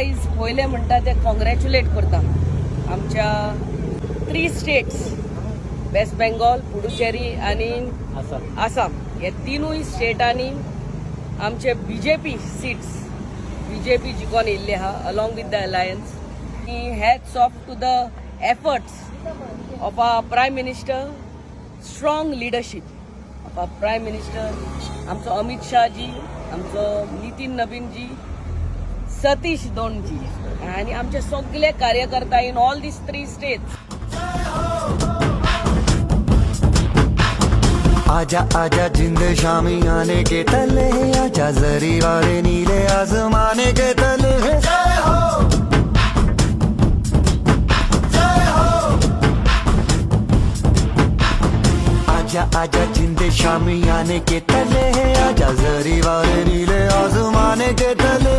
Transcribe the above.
आयज पयलें म्हणटा ते कॉंग्रॅच्युलेट करता आमच्या three states, west Bengal, Puducherry आनी आसाम, हे तिनूय स्टेटांनी आमचे बीजेपी सीट्स, बीजेपी जिखोन येयल्ली आहा along with the alliance. Hats off to the efforts of our Prime Minister, strong leadership of our Prime Minister, आमचो अमित शाहजी, आमचो नितीन नबीनजी, सतीश दोणजी आनी आमचे सगळे कार्यकर्ता in all these three states. आजा आजा जिंद शामी आने के तले, आजा जरी वाले नीले आजमाने के तले। जय हो, जय हो। आजा आजा जिंद शामी आने के तले, आजा जरी वाले नीले आजमाने के तले।